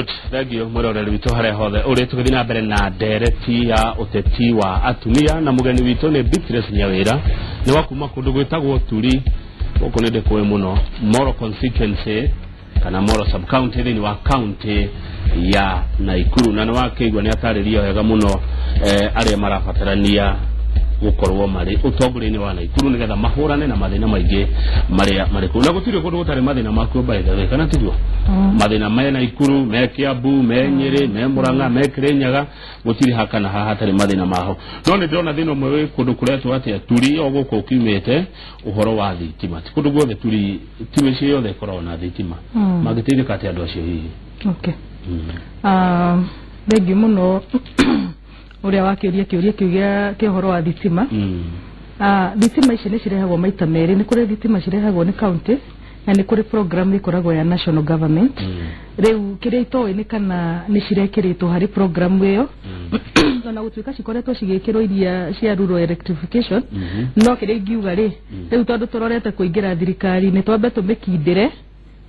Good, thank you mwĩroreri witũ harĩa hothe ũrĩ. Tũgĩthiĩ na mbere na ndereti ya ũteti wa atumia, na mũgeni witũ nĩ Beatrice Nyawĩra, nĩ wa kuma kũndũ gwĩtagwo Turi, gũkũ nĩ ndĩkũĩ mũno, Moro constituency kana Moro sub county thĩinĩ wa county ya Naikuru. Na nĩ wakĩigua nĩ atarĩria wega mũno arĩa marabatarania gũkorwo marĩ ũtongoria-inĩ wa Naikuru nĩgetha mahũrane na mathĩna maingĩ marĩa marĩ kũu. Na gũtirĩ kũndũ gũtarĩ mathĩna makuo, by the way, kana tiguo? Mathĩna me Naikuru, me Kiambu, me Nyĩrĩ, me Murang'a, me Kĩrĩnyaga, gũtirĩ hakana haha hatarĩ mathĩna maho. No nĩ ndĩrona thĩna ũmwe wĩ kũndũ kũretwo atĩa, Turi, o gũkũ ũkiumĩte, ũhoro wa thitima. Ti kũndũ guothe Turi, ti mĩciĩ yothe ĩkoragwo na thitima. Mangĩteithĩka atĩa andũ acio hihi? Okay. Thengiũ mũno ũrĩa wakĩũria kĩũria kĩu kĩa ũhoro wa thitima. Thitima ici nĩ cirehagwo maita merĩ. Nĩ kũrĩ thitima cirehagwo nĩ county na nĩ kũrĩ program ĩkoragwo ya national government. Rĩu kĩrĩa itoĩ nĩ kana nĩ cirekĩrĩtwo harĩ program ĩyo, ona gũtuĩka cikoretwo cigĩkĩrwo iria cia rural electrification. No kĩrĩa ingiuga rĩ, rĩu tondũ tũrorete kũingĩra thirikari-inĩ, twambe tũmĩkindĩre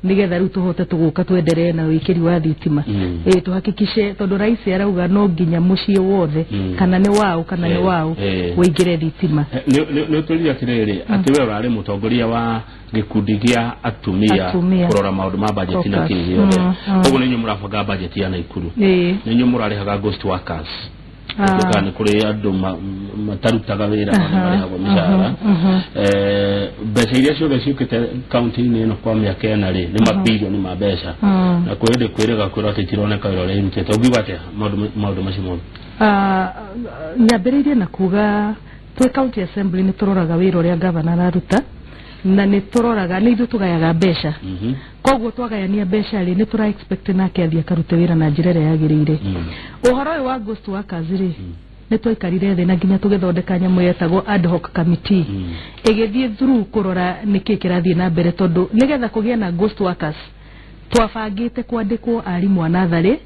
nigetha rĩu tũhote tũgũka twenderee na wĩkĩri wa thitima. Ĩ tuhakikishe, tondũ rais arauga no nginya mũciĩ wothe, kana nĩ waũ kana nĩ waũ, wĩingĩre thitima. Nĩ ũtwĩrire atĩrĩrĩ, atĩ we ũrarĩ mũtongoria wa gĩkundi gĩa atumia Atumia. kũrora maũndũ ma bajeti na Focus. kĩĩ gĩothe. Ũguo nĩ inyuĩ mũrabanga bajeti ya Naikuru? Ĩĩ. Nĩ inyuĩ mũrarĩhaga ghost workers? Gũtuĩka nĩ kũrĩ andũ matarutaga wĩra, marĩhagwo mĩcara. Mbeca iria ciothe ciũkĩte kaunti-inĩ ĩno kwa mĩaka 4 rĩ, nĩ mabirioni ma mbeca, na kwĩ hĩndĩ kwĩrĩga kwĩrwo atĩ itironeka wĩra ũrĩa irutĩte. Ũngiuga atĩa maũndũ macio mothe? Nyambĩrĩirie na kuga twĩ county assembly nĩ tũroraga wĩra ũrĩa gavana araruta, na nĩ tũroraga nĩ ithuĩ tũgayaga mbeca. Koguo twagayania mbeca rĩ, nĩ tũra expect nake athiĩ akarute wĩra na njĩra ĩrĩa yagĩrĩire. Ũhoro ũyũ wa ghost workers rĩ, nĩ twaikarire thĩ na nginya tũgĩthondeka nyamũ yetagwo ad hoc committee, ĩgĩthiĩ through kũrora nĩkĩ kĩrathiĩ na mbere, tondũ nĩgetha kũgĩe na ghost workers twabangĩte kwandĩkwo arimũ a natharĩ.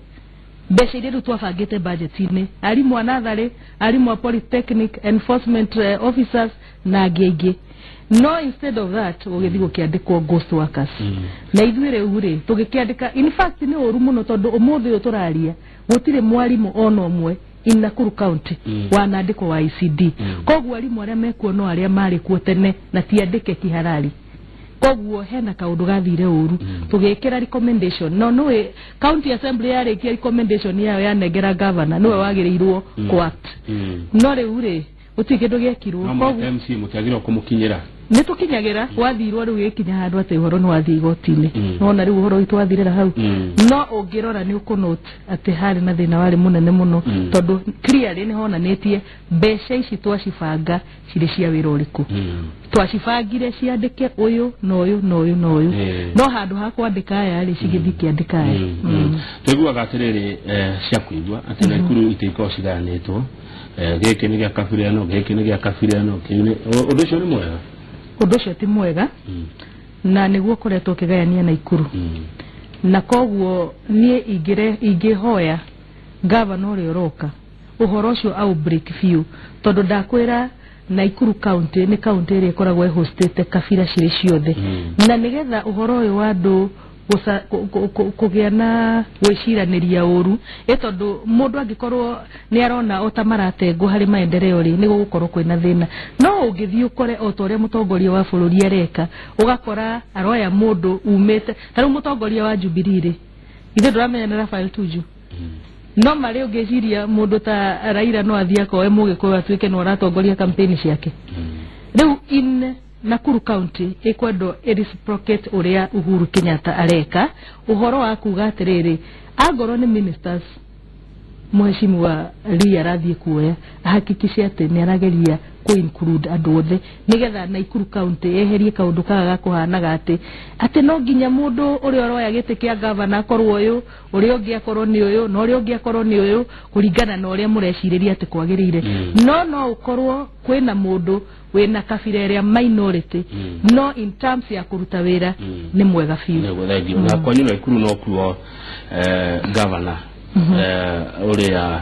Mbeca iria rĩu twabangĩte budget-inĩ, arimũ a natharĩ, arimũ a polytechnic, enforcement officers na angĩ aingĩ, no instead of that gũgĩthiĩ gũkĩandĩkwo ghost workers. Na ithuĩ rĩu rĩ, tũgĩkĩandĩka, in fact nĩ ũru mũno, tondũ ũmũthĩ ũyũ tũraria gũtirĩ mwarimũ ona ũmwe in Nakuru County wanandĩkwo wa ECD. Koguo arimũ arĩa mekuo no arĩa marĩ kuo tene na ti andĩke kiharari. Koguo hena kaũndũ gathire ũru. Tũgĩkĩra recommendation, no nĩwe county assembly yarĩkia recommendation yayo yanengera governor, nĩwe wagĩrĩirwo ku act. No rĩu rĩ, gũtirĩ kĩndũ gĩekirwo. No Koguo MC mũtiagĩrĩirwo kũmũkinyĩra? Nĩ tũkinyagĩra. Wathirwo rĩu gĩkinya handũ atĩ ũhoro nĩ wathiĩ igoti-inĩ. Nona rĩu ũhoro witũ wathirĩra hau. No ũngĩrora nĩ ũkũnote atĩ harĩ na thĩna warĩ mũnene mũno, tondũ clearly nĩ honanĩtie mbeca ici twacibanga cirĩ cia wĩra ũrĩkũ. Twacibangire ciandĩke ũyũ na ũyũ na ũyũ na ũyũ, no handũ ha kwandĩka aya rĩ, cigĩthiĩ kĩandĩka aya. Tũiguaga atĩrĩrĩ, cia kũigua atĩ Naikuru itĩ ikoragwo cigayanĩtwo, gĩkĩ nĩ gĩa kabira ĩno, gĩkĩ nĩ gĩa kabira ĩno, kĩu nĩ ũndũ ũcio nĩ mwega? Ũndũ ũcio ti mwega, na nĩguo ũkoretwo ũkĩgayania Naikuru. Na koguo niĩ ingĩhoya gavana ũrĩa ũroka ũhoro ũcio au break biũ, tondũ ndakwĩra Naikuru County nĩ county ĩrĩa ĩkoragwo ĩhostĩte kabira cirĩ ciothe. Na nĩgetha ũhoro ũyũ wa andũ kũgĩa na gwĩciranĩria ũru, ĩ tondũ mũndũ angĩkorwo nĩ arona o ta maratengwo harĩ maendeleo rĩ, nĩ gũgũkorwo kwĩna thĩna. No ũngĩthiĩ ũkore o ta ũrĩa mũtongoria wa bũrũri areka, ũgakora aroya mũndũ umĩte ta rĩu mũtongoria wa Jubilee rĩ, ithuĩ ndũramenya nĩ Rafael Tuju, no marĩ ũngĩciria mũndũ ta Raila no athiĩ akoe mũgĩkũyũ atuĩke no aratongoria campaign ciake. Rĩu in Nakuru County ĩkwendwo ĩ-reciprocate ũrĩa Uhuru Kenyatta areka, ũhoro wa kuga atĩrĩrĩ, angorwo nĩ ministers mheshimiwa Lee arathiĩ kuoya, ahakikishe atĩ nĩ arageria kũ include andũ othe, nĩgetha Nakuru County eherie kaũndũ kaga gakũhanaga atĩ no nginya mũndũ ũrĩa ũroya gĩtĩ kĩa gavana akorwo ũyũ, ũrĩa ũngĩ akorwo nĩ ũyũ, na ũrĩa ũngĩ akorwo nĩ ũyũ, kũringana na ũrĩa mũrecirĩria atĩ kwagĩrĩire. No no ũkorwo kwĩna mũndũ wĩna kabira ĩrĩa minority, no in terms ya kũruta wĩra nĩ mwega biũ. Nĩguo, thank you. Na kwanyu Naikuru no kuo gavana ũrĩa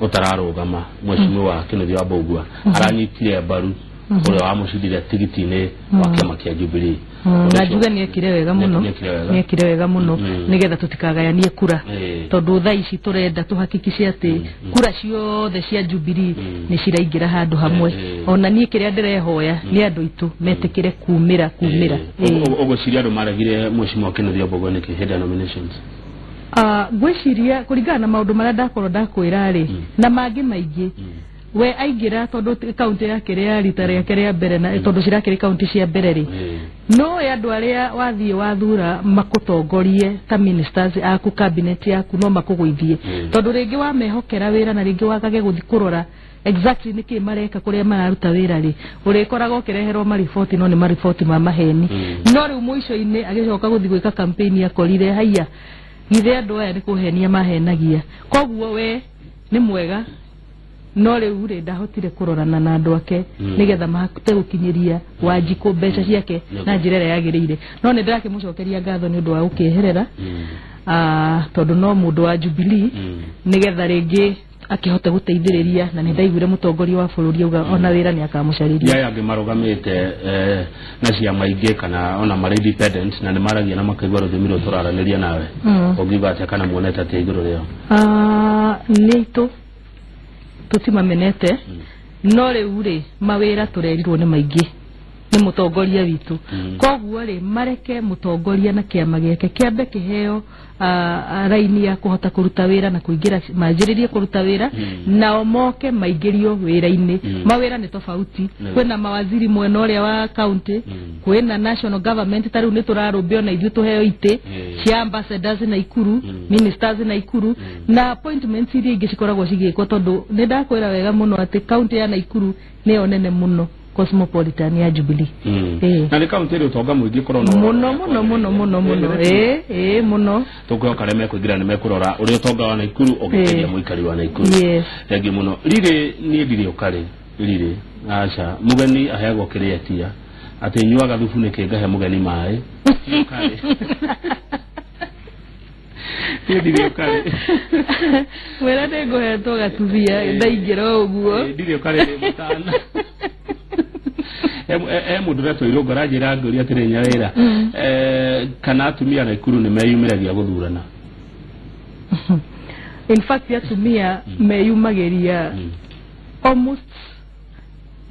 ũtararũgama, mheshimiwa Kenneth wa Mbugua, aranyitire mbaru Ũrĩa wamũcindire tigiti-inĩ wa kĩama kĩa Jubilee. Na njuge nĩekire wega mũno, nĩekire wega mũno, nĩgetha tũtikagayanie kura, tondũ thaa ici tũrenda tũhakikice atĩ kura ciothe cia Jubilee nĩ ciraingĩra handũ hamwe. Ona niĩ kĩrĩa ndĩrehoya nĩ andũ aitũ metĩkĩre kumĩra. Ũgwĩciria andũ maregire Mheshimiwa Kenneth Mbogo nĩkĩ hĩndĩ ya nominations? Ngwĩciria kũringana na maũndũ marĩa ndakorwo ndakwĩra rĩ, na mangĩ maingĩ, we aingĩra tondũ kaunti yake rĩa rita rĩake rĩa mbere, na tondũ cirakĩrĩ kaunti cia mbere rĩ, no andũ arĩa wathiĩ wathura makũtongorie ta ministers aku, cabinet yaku, no makũgũithie, tondũ rĩngĩ wamehokera wĩra na rĩngĩ wagage gũthiĩ kũrora exactly nĩkĩ mareka kũrĩa mararuta wĩra rĩ, ũrĩkoraga ũkĩreherwo mariboti no nĩ mariboti ma maheni. No rĩu mũico-inĩ agĩcoka gũthiĩ gwĩka campaign akorire haiya githĩ andũ aya nĩ kũhenia mahenagia. Koguo we nĩ mwega, no rĩu rĩ ndahotire kũrorana na andũ ake nĩgetha mahote gũkinyĩria Wanjikũ mbeca ciake na njĩra ĩrĩa yagĩrĩire. No nĩ ndĩrakĩmũcokeria ngatho nĩ ũndũ wa gũkĩeherera, tondũ no mũndũ wa Jubilee, nĩgetha rĩngĩ akĩhote gũteithĩrĩria, na nĩ ndaiguire mũtongoria wa bũrũri auga ona wĩra nĩ akamũcarĩria. Aya angĩ marũgamĩte na ciama ingĩ kana ona marĩ independent na nĩ maragia na makaigua rũthiomi rũrũ tũraranĩria nawe, ũngiuga atĩa kana muonete atĩa igũrũ rĩao? Nĩ itũ tũtimamenete, no rĩu rĩ mawĩra tũrerirwo nĩ maingĩ nĩ mũtongoria witũ. Koguo rĩ mareke mũtongoria na kĩama gĩake kĩambe kĩheo raini ya kũhota kũruta wĩra na kũingĩra, manjĩrĩrie kũruta wĩra, nao moke maingĩrio wĩra-inĩ. Mawĩra nĩ tofauti, kwĩna mawaziri mwena ũrĩa wa county, kwĩna national government, ta rĩu nĩ tũrarũmbĩ ona ithuĩ tũheo itĩ cia ambassadors na Ikuru, ministers na Ikuru, na appointments iria ingĩ cikoragwo cigĩkwo, tondũ nĩ ndakwĩra wega mũno atĩ county ya Naikuru nĩyo nene mũno cosmopolitan ya Jubilee. Na nĩ kaunti ĩrĩ ũtonga mũingĩ kũrona mũno mũno mũno mũno mũno, mũno. Tũkwĩhoka arĩa mekũingĩra nĩ mekũrora ũrĩa ũtonga wa Naikuru ũgĩteithia mũikari wa Naikuru. Thengiũ mũno. Rĩrĩ niĩ ndirĩ ũkarĩ, rĩrĩ aca mũgeni aheagwo kĩrĩa etia, atĩ nyuaga thubu nĩkĩ ngahe mũgeni maĩ. Niĩ ndirĩ ũkarĩ. Mwĩra nĩ ngũhetwo gatubia ndaingĩra ũguo. Ndirĩ ũkarĩ ndĩ mũtana. Mũndũ ũretwo Irũngũ aranjĩra ngũria atĩrĩ Nyawĩra, kana atumia Naikuru nĩ meyumĩragia gũthurana? In fact atumia meyumagĩria almost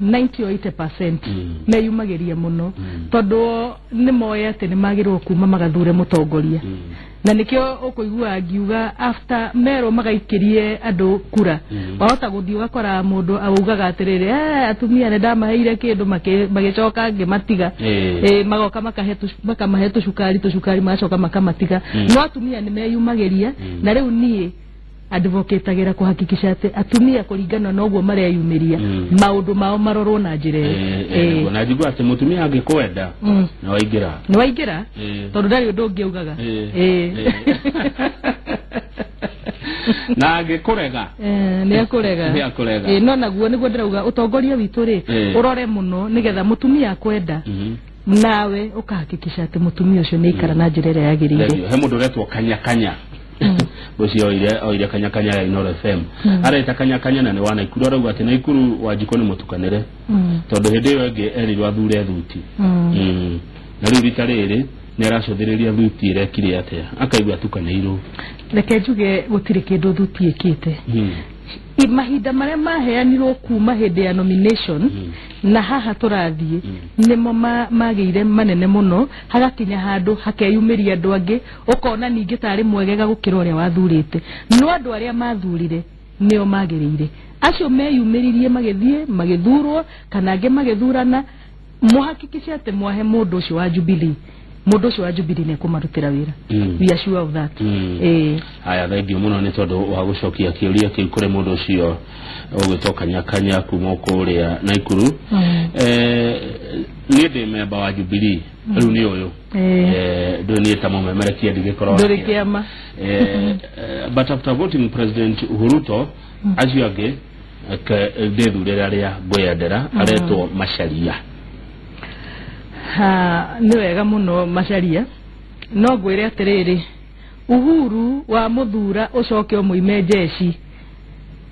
90 or 80% meyumagĩria mũno, tondũ nĩ moĩ atĩ nĩ magĩrĩirwo kuma magathure mũtongoria. Na nĩkĩo ũkũigua ngiuga after merwo magaikĩrie andũ kura, wahota gũthiĩ ũgakora mũndũ augaga atĩrĩrĩ, atumia nĩ ndamaheire kĩndũ magĩcoka ngĩmatiga, magoka makamahe tũcukari magacoka makamatiga. No atumia nĩ meyumagĩria, na rĩu niĩ advocate-agĩra kũhakikisha atĩ atumia kũringana na ũguo mareyumĩria maũndũ mao marorwo na njĩra ĩyo. Na njigua atĩ mũtumia angĩkwenda nĩ waingĩra, nĩ waingĩra, tondũ ndarĩ ũndũ ũngĩ augaga. Na angĩkũrega nĩ akũrega, nĩ akũrega. No naguo nĩguo ndĩrauga ũtongoria witũ rĩ ũrore mũno nĩgetha mũtumia akwenda nawe ũkahakikisha atĩ mũtumia ũcio nĩ aikara na njĩra ĩrĩa yagĩrĩire. He mũndũ ũretwo Kanyakanya, ũcio oire Kanyakanya ya Inooro FM, areta Kanyakanya na nĩ wa Naikuru, arauga atĩ Naikuru Wanjikũ nĩ mũtukanĩre, tondũ hĩndĩ ĩyo ĩngĩ erirwo athure thuti, na rĩu rita rĩrĩ nĩ aracũthĩrĩria thuti ĩrekire atĩa, akaigua atukanĩirwo. Reke njuge gũtirĩ kĩndũ thuti ĩkĩte. Mahinda marĩa maheanirwo kuma hĩndĩ ya nomination na haha tũrathiĩ nĩmo magĩire manene mũno, hagakinya handũ hakeyumĩria andũ angĩ, ũkona ningĩ tarĩ mwegega gũkĩra ũrĩa wathurĩte. No andũ arĩa mathurire nĩo magĩrĩire, acio meyumĩririe magĩthiĩ magĩthurwo kana angĩ magĩthurana, mũhakikice atĩ mwahe mũndũ ũcio wa Jubilee, mũndũ ũcio wa Jubilee nĩ ekũmarutĩra wĩra. We are sure of that. Haya, thengiũ mũno nĩ tondũ wa gũcokia kĩũria kĩu kũrĩ mũndũ ũcio ũgwĩtwo Kanyakanya kuma kũrĩa Naikuru. Niĩ ndĩ memba wa Jubilee, rĩu nĩ ũyũ ndũĩ niĩ ta mũmemerekia ndigĩkorwo ndũrĩ kĩama. But after voting President Uhuru, acio angĩ ndĩthurĩre arĩa ngwĩyendera, aretwo Macharia. Nĩ wega mũno Macharia, no ngwĩre atĩrĩrĩ, Uhuru wa mũthura ũcoke ũmũime njeci,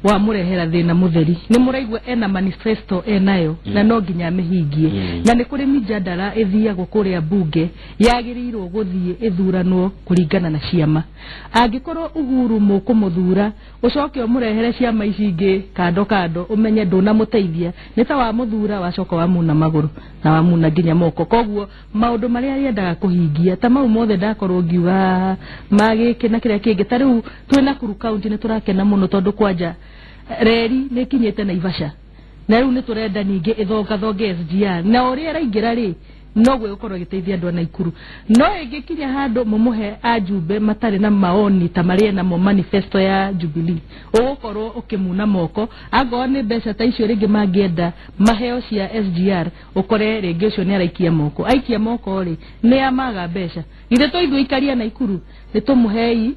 Wamũrehera thĩna mũtheri. Nĩ mũraigua ena manifesto enayo na no nginya amĩhingie. Na nĩ kũrĩ mijadala ĩthiagwo kũrĩa bunge yagĩrĩirwo gũthiĩ ĩthuranwo kũringana na ciama. Angĩkorwo Uhuru mũkũmũthura ũcoke ũmũrehere ciama ici ingĩ kando kando, ũmenye ndũnamũteithia, nĩ ta wamũthura wacoka wamuna magũrũ na wamuna nginya moko. Koguo maũndũ marĩa arĩendaga kũhingia ta mau mothe ndakorwo ngiuga ma gĩkĩ na kĩrĩa kĩngĩ. Ta rĩu twĩ Nakuru county nĩ tũrakena mũno tondũ kwanja reri nĩ ĩkinyĩte Naivasha, na rĩu nĩ tũrenda ningĩ ĩthongathonge SGR, na ũrĩa ĩraingĩra rĩ noguo ĩgũkorwo ĩgĩteithia andũ a Naikuru. No ĩngĩkinya handũ mũmũhe ajumbe matarĩ na maoni ta marĩa namo manifesto ya Jubilee, ũgũkorwo ũkĩmuna moko. Angorwo nĩ mbeca ta icio rĩngĩ mangĩenda maheo cia SGR, ũkore rĩngĩ ũcio nĩ araikia moko. Aikia moko rĩ, nĩ amaga mbeca. Githĩ to ithuĩ aikaria Naikuru nĩ tũmũhei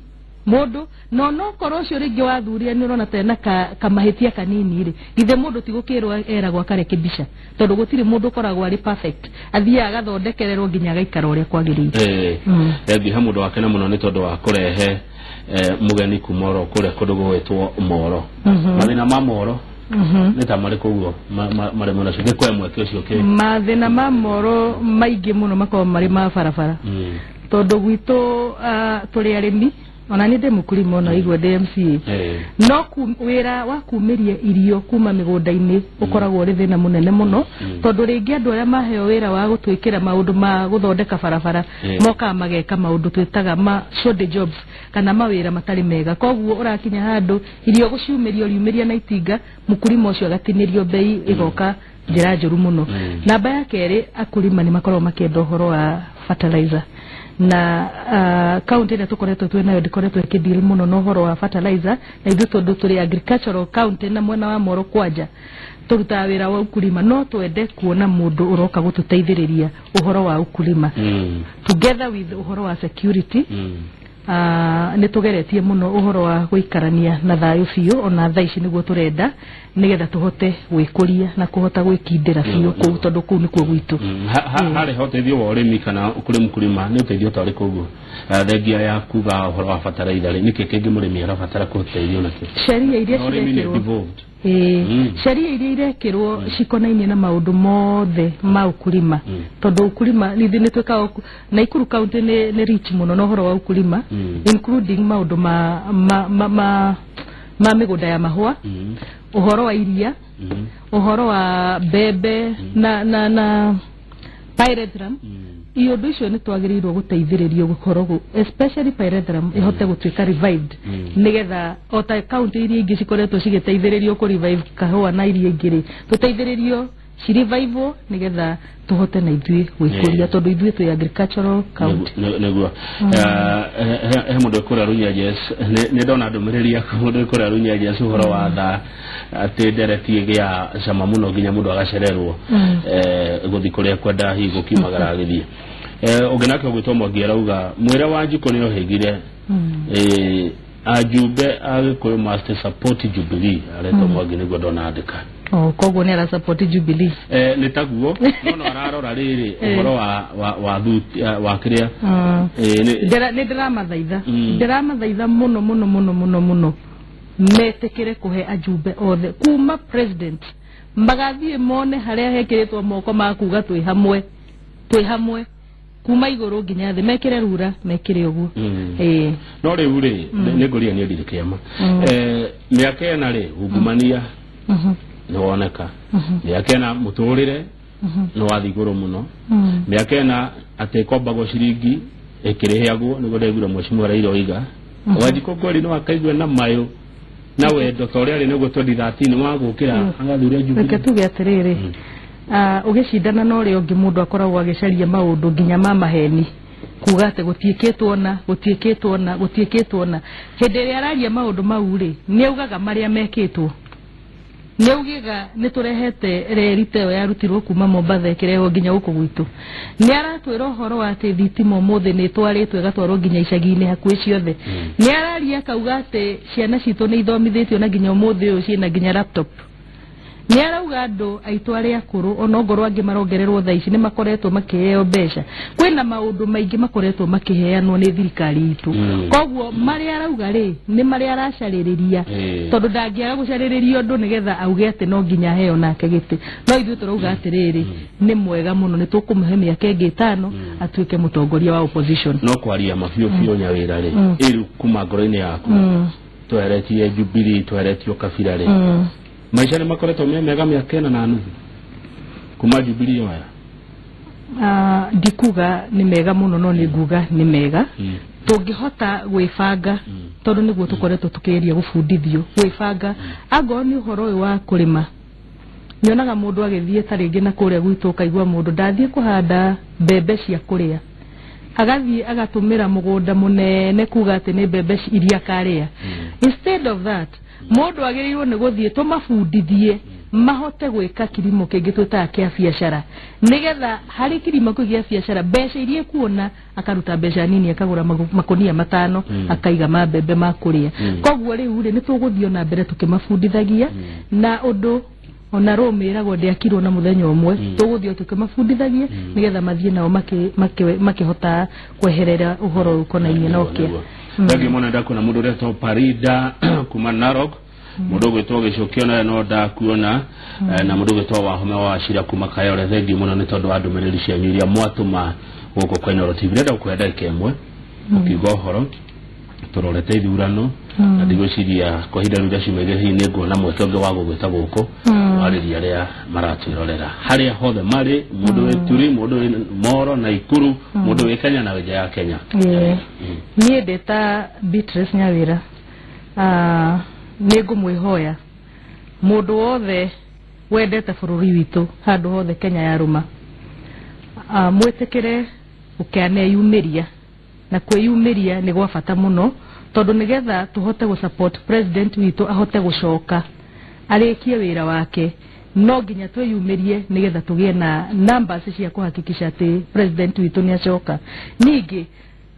mũndũ no nokorwo ũcio rĩngĩ wathuria nĩ ũrona tena kamahĩtia kanini rĩ, githĩ mũndũ ti gũkĩrwo eragwo akarekebisha, tondũ gũtirĩ mũndũ ũkoragwo arĩ perfect, athiaga agathondekererwo nginya agaikara ũrĩa kwagĩrĩire. Thengiũ he mũndũ wakena mũno nĩ tondũ wa kũrehe mũgeni kuma oro kũrĩa kũndũ gũgwĩtwo Moro. Mathĩna ma Moro nĩ ta marĩkũ ũguo marĩ mwena ũcio? Ngĩkũhe mweke ũcio kĩ Mathĩna ma Moro maingĩ mũno makoragwo marĩ ma barabara, tondũ gwitũ tũrĩ arĩmi, ona nĩ ndĩ mũkulima, ona igua ndĩ MCA. No wĩra wa kumĩria irio kuma mĩgũnda-inĩ ũkoragwo ũrĩ thĩna mũnene mũno, tondũ rĩngĩ andũ arĩa maheo wĩra wa gũtwĩkĩra maũndũ ma gũthondeka barabara mokaga mageka maũndũ twĩtaga ma shoddy jobs kana mawĩra matarĩ mega. Koguo ũrakinya handũ irio gũciumĩria ũriumĩria na itinga, mũkulima ũcio agatinĩrio bei ĩgoka njĩra njũru mũno. Namba ya kerĩ, akulima nĩ makoragwo makĩenda ũhoro wa fertilizer, na county ĩrĩa tũkoretwo twĩ nayo ndĩkoretwo ĩkĩdeal mũno na ũhoro wa fertilizer, na ithuĩ tondũ tũrĩ agricultural county na mwena wa Moro kwanja tũrutaga wĩra wa ukulima, no twende kuona mũndũ ũroka gũtũteithĩrĩria ũhoro wa ukulima together with ũhoro wa security. Nĩ tũgeretie mũno ũhoro wa gũikarania na thayũ biũ, ona thaa ici nĩguo tũrenda, nĩgetha tũhote gwĩkũria na kũhota gwĩkindĩra biũ kũu, tondũ kũu nĩkuo gwitũ. Harĩ ũteithio wa ũrĩmi kana kũrĩ mũkulima nĩ ũteithio ta ũrĩkũ ũguo? Thengia ya kuga ũhoro wa bataraitha rĩ, nĩkĩ kĩngĩ mũrĩmi arabatara kũteithio nakĩo? Sheria iria Na ũrĩmi nĩ cirekĩrwo devolved. Sheria iria irekĩrwo cikonainie na maũndũ mothe ma ukulima, tondũ ukulima ithuĩ nĩ twĩkaga Naikuru county nĩ rich mũno na ũhoro wa ukulima, including maũndũ ma mĩgũnda ya mahũa, ũhoro wa iria, ũhoro wa mbembe na pyrethrum. Iũndũ icio nĩ twagĩrĩirwo gũteithĩrĩrio gũkorwo especially pyrethrum ĩhote gũtuĩka revived, nĩgetha o ta county iria ingĩ cikoretwo cigĩteithĩrĩrio kũ revive kahũa na iria ingĩ rĩ, tũteithĩrĩrio cirevivwo nĩgetha tũhote na ithuĩ gwĩkũria, tondũ ithuĩ twĩ agricultural county. Nĩguo he mũndũ kũrĩa Runyenjes, nĩ ndona ndũmĩrĩri yaku, mũndũ kũrĩa Runyenjes ũhoro wa thaa atĩ ndereti ĩgĩa cama mũno nginya mũndũ agacererwo gũthiĩ kũrĩa kwenda hihi gũkiumagara agĩthiĩ. Ũngĩ nake ũgwĩtwo Mwangi arauga mwĩre wa Njukũ nĩ ohĩgire ajumbe a Gĩkũyũ must support Jubilee, aretwo Mwangi nĩguo ndona andĩka. Oh, koguo nĩ ara support Jubilee. Nĩ taguo no ararora rĩrĩ ũhoro wa thuti wa kĩrĩa Nĩ ndĩramathaitha, ndĩramathaitha mũno mũno mũno mũno mũno metĩkĩre kũhe ajumbe othe kuma president magathiĩ mone harĩa hekĩrĩtwo moko ma kuga twĩ hamwe, twĩ hamwe kuma igũrũ nginya thĩ, mekĩre rura mekĩre ũguo. No rĩu rĩ, nĩ ngũria niĩ ndirĩ kĩama. Mĩaka ĩna rĩ, ungumania nĩ woneka. Mĩaka ĩna mũtũrĩre nĩ wathiĩ igũrũ mũno. Mĩaka ĩna atĩ ĩkombagwo ciringi ĩkĩrĩhĩagwo, nĩguo ndaiguire mheshimiwa Raila oiga. Wanjikũ kweli no akaigua na mayũ na wendo ta ũrĩa arĩ nĩguo 2013 wa gũkĩra agathure Reke Jubilee. tuge atĩrĩrĩ, ũgĩcindana na ũrĩa ũngĩ mũndũ akoragwo agĩcaria maũndũ nginya ma maheni kuga atĩ gũtiĩkĩtwo na gũtiĩkĩtwo na gũtiĩkĩtwo na hĩndĩ ĩrĩa araria maũndũ mau rĩ, nĩ augaga marĩa mekĩtwo, nĩ augaga nĩ tũrehete reri ta ĩyo yarutirwo kuma Mombatha ĩkĩrehwo nginya gũkũ gwitũ, nĩ aratwĩra ũhoro wa atĩ thitima ũmũthĩ nĩ ĩtwarĩtwo ĩgatwarwo nginya icagi-inĩ hakuhĩ ciothe, nĩ araria akauga atĩ ciana citũ nĩ ithomithĩtio na nginya ũmũthĩ ũyũ ciĩna nginya laptop, Nĩ arauga andũ aitũ arĩa akũrũ ona ongorwo angĩ marongererwo thaa ici nĩ makoretwo makĩheo mbeca. Kwĩna maũndũ maingĩ makoretwo makĩheanwo nĩ thirikari itũ. Koguo marĩa arauga rĩ nĩ marĩa aracarĩrĩria, tondũ ndangĩaga gũcarĩrĩria ũndũ nĩgetha auge atĩ no nginya aheo nake gĩtĩ. No ithuĩ tũrauga atĩrĩrĩ, nĩ mwega mũno, nĩ tũkũmũhe mĩaka ĩngĩ 5 atuĩke mũtongoria wa opposition. No kwaria mabiũ biũ Nyawĩra rĩ, ĩru kuma ngoro-inĩ yaku, tweretie Jubilee, tweretio Kabira rĩ, maica nĩ makoretwo me mega mĩaka 4.5 kuma Jubilee yoya? Ndikuga nĩ mega mũno, no nĩ nguga nĩ mega. Tũngĩhota gwĩbanga, tondũ nĩguo tũkoretwo tũkĩgeria gũbundithio gwĩbanga. Angorwo nĩ ũhoro ũyũ wa kũrĩma, nyonaga mũndũ agĩthiĩ ta rĩngĩ na kũrĩa gwitũ, ũkaigua mũndũ ndathiĩ kũhanda mbembe cia kũrĩa, agathiĩ agatũmĩra mũgũnda mũnene kuga atĩ nĩ mbembe iria akarĩa. Instead of that, mũndũ agĩrĩirwo nĩ gũthiĩ tũmabundithie mahote gwĩka kilimo kĩngĩ twĩtaga kĩa biacara, nĩgetha harĩ kilimo kĩu gĩa biacara mbeca iria ekuona akaruta mbeca nini akagũra makũnia 5 akaiga ma mbembe ma kũrĩa. Koguo rĩu rĩ, nĩ tũgũthiĩ ona mbere tũkĩmabundithagia, na ũndũ ona rũmĩragwo ndĩakirwo na mũthenya ũmwe. Tũgũthiĩ tũkĩmabundithagia nĩgetha mathiĩ nao makĩhota kweherera ũhoro ũkonainie na ũkĩa. Thengiũ mũno. Ndakuona mũndũ ũretwo Parida kuma Narok, mũndũ ũgwĩtwo Gĩcũkio nawe no ndakuona, na mũndũ ũgwĩtwo Wahome wa Wacira kuma Kayore. Thengiũ mũno nĩ tondũ wa ndũmĩrĩri cianyu iria mwatũma gũkũ kwa Inooro TV. Ndĩrenda gũkũhe ndagĩka 1 ũkiuga ũhoro tũrorete ithurano, na ndigwĩciria kwa ihinda rĩu rĩa ciumia igĩrĩ hihi nĩ nguona mweke ũngĩ wa gũgwĩta gũkũ warĩria arĩa maratwĩrorera harĩa hothe marĩ, mũndũ wĩ Turi, mũndũ wĩ Moro na Ikuru, mũndũ wĩ Kenya na nja ya Kenya. Niĩ ndĩ ta Beatrice Nyawĩra, nĩ ngũmwĩhoya mũndũ wothe wendete bũrũri witũ handũ hothe Kenya yarũma, mwĩtĩkĩre gũkĩaneyumĩria, na kwĩyumĩria nĩ gwa bata mũno, tondũ nĩgetha tũhote gũ support president witũ ahote gũcoka arĩkie wĩra wake, no nginya twĩyumĩrie nĩgetha tũgĩe na numbers cia kũhakikisha atĩ president witũ nĩ acoka. Ningĩ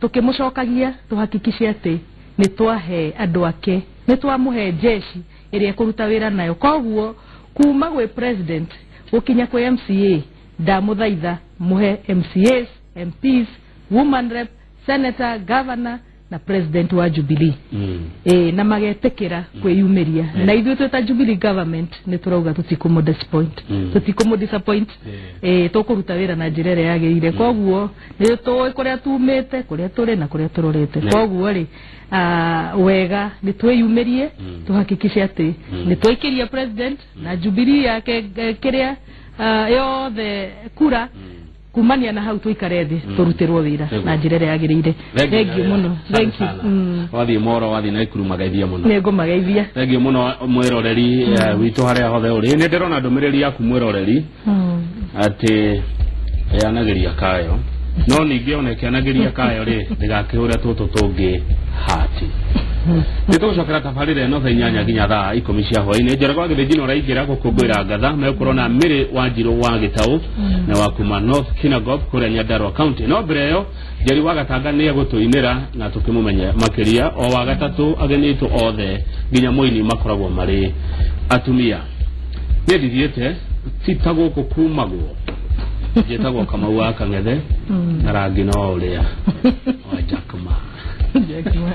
tũkĩmũcokagia tũhakikishe atĩ nĩ twahe andũ ake, nĩ twamũhe jeshi ĩrĩa ĩkũruta wĩra nayo. Koguo kuma gwĩ president gũkinya kwĩ MCA, ndamũthaitha mũhe MCAs, MPs, woman rep, senator, governor na president wa Jubilee. Na magetĩkĩra kwĩyumĩria, na ithuĩ twĩ ta Jubilee government nĩ tũrauga tũtikũmũ disappoint, tũtikũmũ disappoint. Tũkũruta wĩra na njĩra ĩrĩa yagĩrĩire. Koguo nĩ tũĩ kũrĩa tumĩte, kũrĩa tũrĩ na kũrĩa tũrorete. Koguo rĩ, wega nĩ twĩyumĩrie, tũhakikishe atĩ nĩ twaikĩria president na Jubilee yake kĩrĩa yothe kura. Kumania na hau tuikare thĩ tũrutĩrwo wĩra na njĩra ĩrĩa yagĩrĩire. Thengiũ mũno. Thank you. Wathiĩ Moro, wathiĩ Naikuru, mageithia mũno. Nĩ ngũmageithia. Thengiũ mũno mwĩroreri witũ harĩa hothe ũrĩ. Nĩ ndĩrona ndũmĩrĩri yaku mwĩroreri atĩ yanagĩria kayo, no ningĩ ona ĩkĩanagĩria kayo rĩ, ndĩgakĩhũre tũtũ tũngĩ hati. Nĩ tũgũcokera tabarĩra ĩno thaa 8 nginya thaa 10 cia hwaĩ-inĩ. Njoroge wa Gĩthĩnji ũraingĩra gũkũngũĩra ngatha megũkorwo na Mĩrĩ wa Njirũ wa Gĩtaũ na wa kuma North Kinangop kũrĩa Nyandarua County. No mbere ĩyo Njeri wa Gatanga nĩ egũtũinĩra na tũkĩmũmenye makĩria. O wa gatatũ ageni aitũ othe nginya mũini makoragwo marĩ atumia. Niĩ ndithiĩte ti ta gũkũ kumagwo, njĩtagwo Kamau wa Kang'ethe na rangi no ũrĩa wa Jack Ma. Jack Ma.